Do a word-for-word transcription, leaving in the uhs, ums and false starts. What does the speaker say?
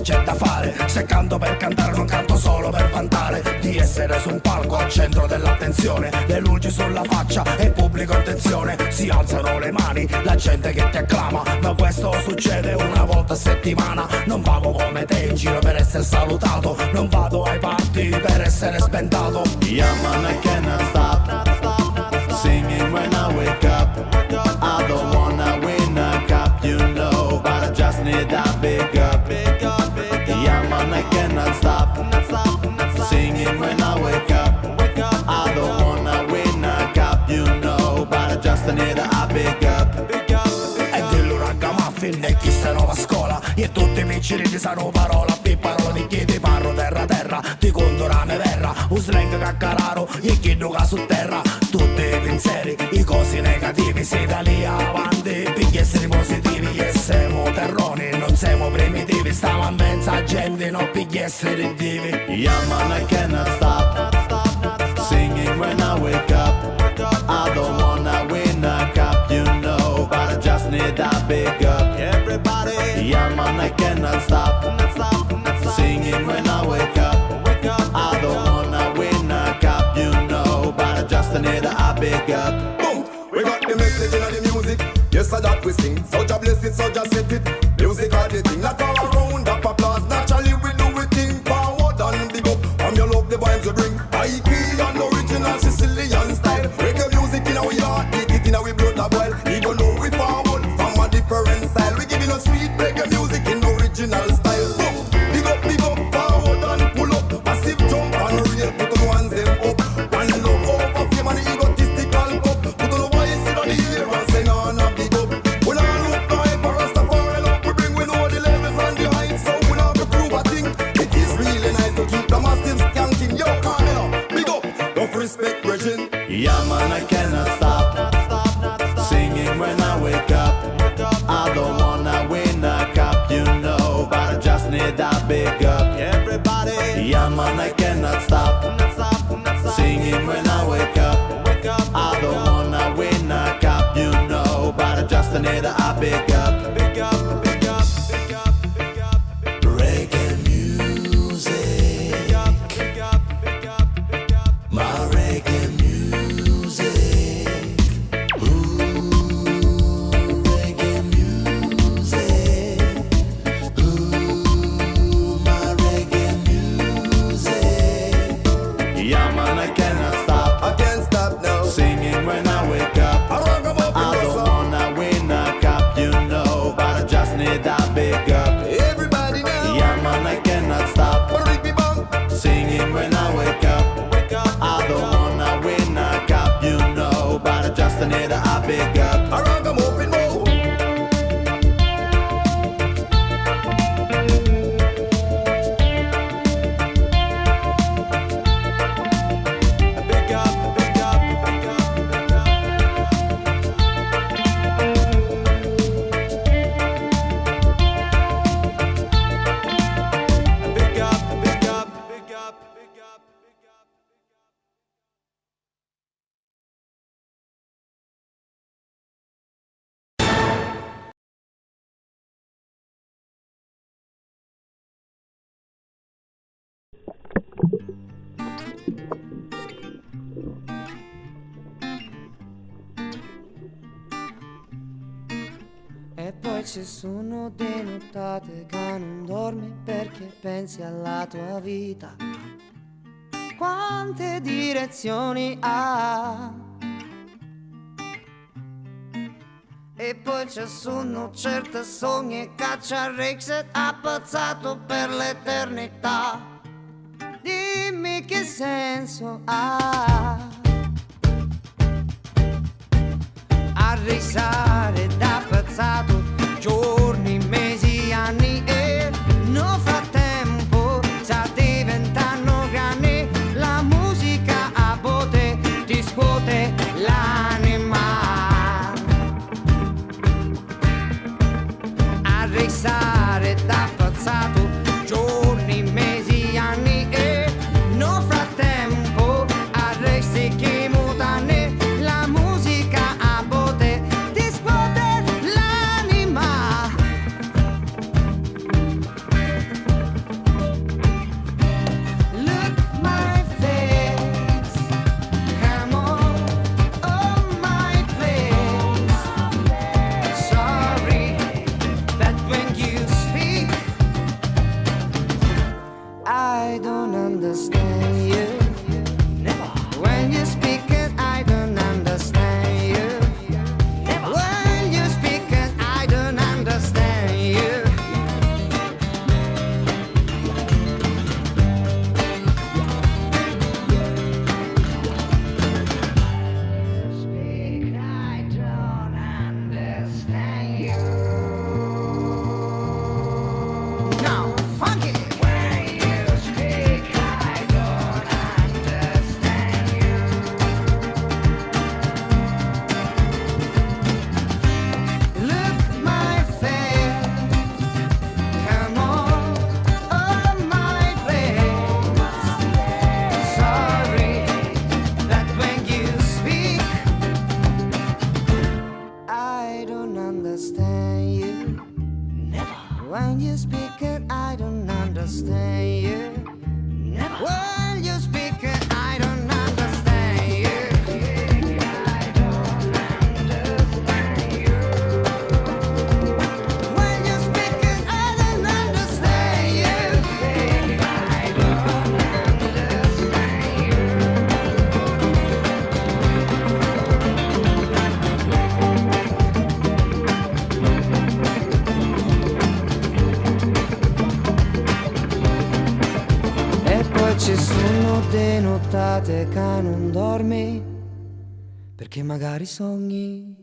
C'è da fare, se canto per cantare non canto solo per vantare di essere su un palco al centro dell'attenzione, le luci sulla faccia e il pubblico in tensione, si alzano le mani, la gente che ti acclama, ma questo succede una volta a settimana, non vago come te in giro per essere salutato, non vado ai party per essere sbentato. Yeah, man, I cannot stop singing when I wake up. I don't wanna win a cup, you know, but I just need a big up. Yeah, man, I cannot stop singing when I wake up. I don't wanna win a cup, you know, but I just need a big up. E dillu ragamuffin e chista è nova scola, e tutti i picciriddi sannu parola pi parola di chi ti parru terra terra, ti contu la me verra, u slang caccararu, e chiddu ca sutterra tutti i pinseri, i cosi negativi, si da lì avanti pigghia essiri positivi, e semu terroni, non semu primitivi, stamu a menza genti, non pigghia essiri divi. Yeah, man, I cannot stop singing when I wake up. I don't wanna win a cup, you know, but I just need a big up. Everybody, yeah, man, I cannot stop singing when I wake up. I don't wanna win a cup, you know, but I just need a big up. Boom! We got the message in the music. Yes, I that we sing. So Jah bless it, so Jah set it. Music are the thing. Like a round of applause. Naturally, we do we thing. Forward and big up. From your love, the vibes we bring. High key and original Sicilian style. Reggae music in our heart. It, it in our blood, a boil. Even though we forward from a different style, we giving us sweet reggae music in original style. Boom. Big up, big up, forward and pull up. Massive jump and real, put on ones them up. One love over fame and the egotistical cup. Put on the voice in the air and say, "Nah, nah, big up." We nah look no help, Rastafari love. We bring we know the levels and the heights, so we nah go prove a thing. It is really nice to keep the massive skanking. Yo, Carmelo, big up, don't respect brethren. Yeah, man, I cannot stop singing when I wake up. I don't wanna win a cup, you know, but I just need a big up. Everybody, yeah, man, I cannot stop singing when I wake up. I don't wanna win a cup, you know, but I just need a big up. Big up, big up, big up, big up. Reggae music. Big up, big up, big up, big up. My reggae music. Ooh, reggae music. Ooh, my reggae music. Yeah, man, I cannot stop. I can't stop now. Singing when I wake up. I don't wanna win a cup, you know, but I just need a big up. Everybody now. Yeah, man, I cannot stop. Singing when I wake up. I don't wanna win a cup, you know, but I just need a big up. E poi ci sunnu di nuttate ca nun dormi perché pensi alla tua vita. Quante direzioni ha? E poi ci sunnu certi sogni ca ci arrixi appazzatu per l'eternità. Dimmi che senso ha arrixari d'appazzatu giorni, mesi, anni e nô frattempu sta divintannu granni, la musica a botte ti scuote l'anima. Arrixari d'appazzatu giorni, mesi, anni e nô frattempu arrixi chi mutanni, la musica a botte ti scuote l'anima. Understand you. Never. When you speak it, I don't understand you. Never. When you speak it, I don't understand you. Speak, I don't understand you. Now, funky. When you speak, I don't understand you. Look my face, come on, oh my place. Sorry that when you speak, I don't understand you. Never. When you speak it, I don't understand you. Never. When you speak it, I don't understand you. When you speak it, I don't understand you. E poi ci sunnu di nuttate ca nun dormi, perché magari sogni.